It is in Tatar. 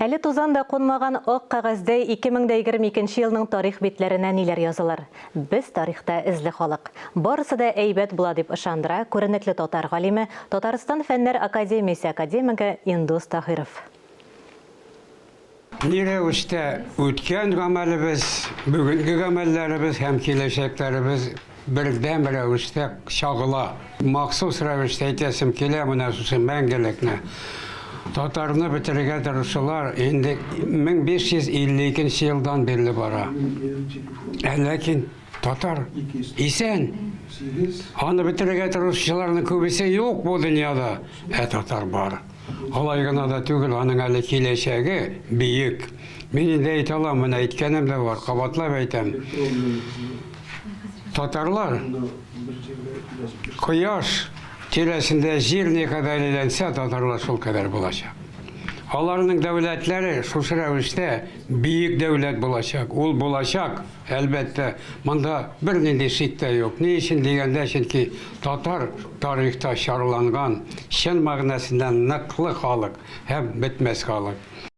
Әле тузан да кунмаган ак кәгазьдә 2022 нче елның тарих битләренә ниләр язылыр? Без тарихта эзле халык. Барысы да әйбәт була, дип ышандыра күренекле татар галиме, Татарстан Фәннәр академиясе академигы Индус Таһиров. Ни рәвештә үткән гамәлебез, бүгенге гамәлләребез һәм киләчәкләребез бердәм рәвештә чагыла. Махсус рәвештә әйтәсем килә менә шушы мәңгелекне. Татарны бетерергә тырышулар инде 1552 нче елдан бирле бара. Ә ләкин татар исән. Аны бетерергә тырышучыларның күбесе юк бу дөньяда, ә татар бар. Алай гына да түгел, аның әле киләчәге бөек. Мин инде әйтә алам, менә әйткәнем дә бар, кабатлап әйтәм. Татарлар кояш тирәсендә җир никадәр әйләнсә, татарлар шул кадәр булачак. Аларның дәүләтләре шушы рәвештә бөек дәүләт булачак. Ул булачак, әлбәттә, монда бернинди шик тә юк. Ни өчен дигәндә, чөнки татар тарихта чарланган, чын мәгънәсендә ныклы халык һәм бетмәс халык.